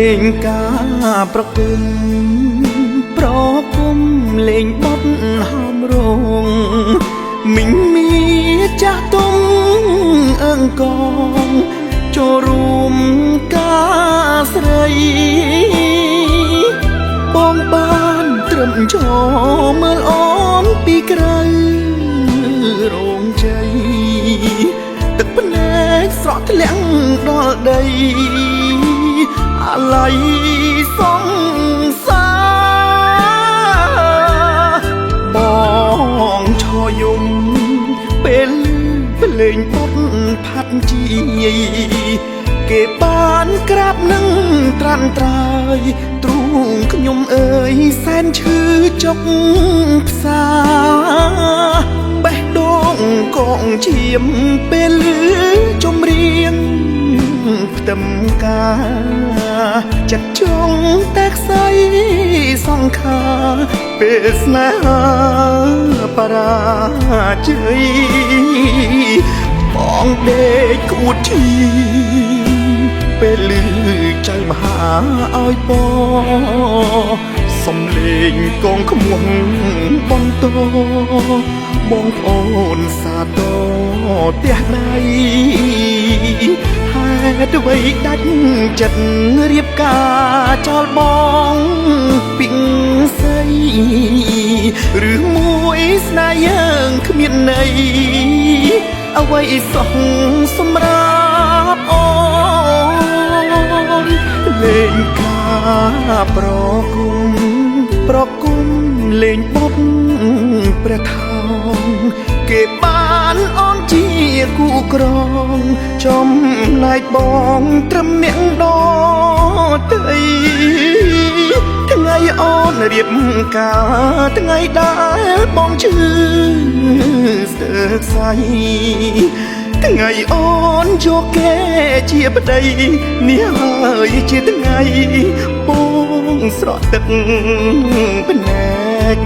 លេងការប្រគំប្រគំលេងបត់ហោមរងមីងមីចាស់ទុំអឹងកងចូលរួមការស្រីបងបានត្រឹមឈរមើលអូនពីក្រៅរោងជ័យទឹកភ្នែកស្រក់ធ្លាក់ដល់ដីអាល័យសង្សារបងឈរយំពេលភ្លេងពុតផាត់ជាយគេបានក្រាបនឹងត្រាន់ត្រើយទ្រូងខ្ញុំអើយសែនឈឺចុកផ្សាបេះដូងកងឈាមពេលឮចម្រៀងផ្ទឹមកាចិត្តចង់តែខ្សែសង្ខាពេលស្នេហាបរាជ័យបងដេកក្អួតឈីពេលឮចៅមហាឲ្យពសំលេងកងខ្មុំបន្តបងប្អូនសាទរផ្ទះដៃហេតុអ្វីដាច់ចិត្តរៀបការចោលបងពីងសីឬមួយស្នេហ៍យើងគ្មានន័យអ្វីសោះសម្រាប់អូនលេងការប្រគំប្រគំលេងបត់ព្រះថោងគេបានអូនជាគូក្រងចំណែកបងត្រឹមអ្នកដទៃថ្ងៃអូនរៀបការថ្ងៃដែលបងឈឺស្ទើរខ្សែថ្ងៃអូនយកគេជាប្តីនេះហើយជាថ្ងៃបងស្រក់ទឹកភ្នែក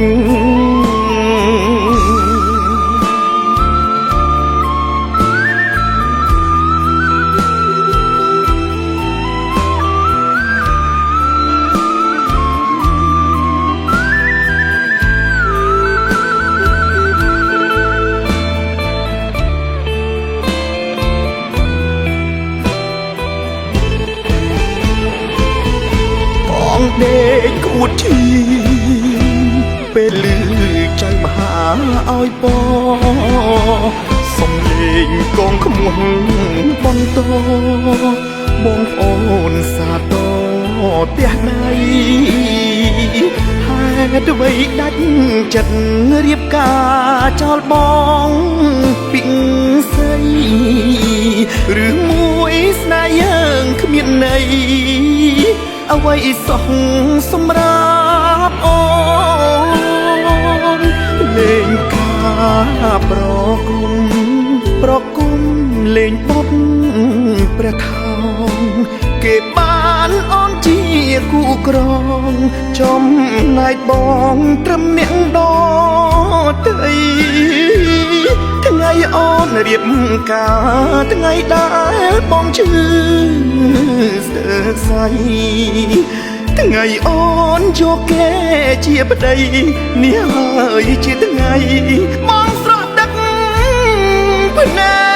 ដេកក្អួតឈីពេលឮចៅមហាឲ្យពសំលេងកងខ្មុំបន្តបងប្អូនសាទរផ្ទះដៃហេតុអ្វីដាច់ចិត្តរៀបការចោលបងពីងសីឬមួយស្នេហ៍យើងគ្មានន័យអ្វីសោះសម្រាប់អូនលេងការប្រគំប្រគំលេងបត់ព្រះថោងគេបានអូនជាគូក្រងចំណែកបងត្រឹមអ្នកដទៃថ្ងៃអូនរៀបការថ្ងៃដែលបងឈឺស្ទើរខ្សែថ្ងៃអូនយកគេជាប្តីនេះហើយជាថ្ងៃបងស្រក់ទឹកភ្នែ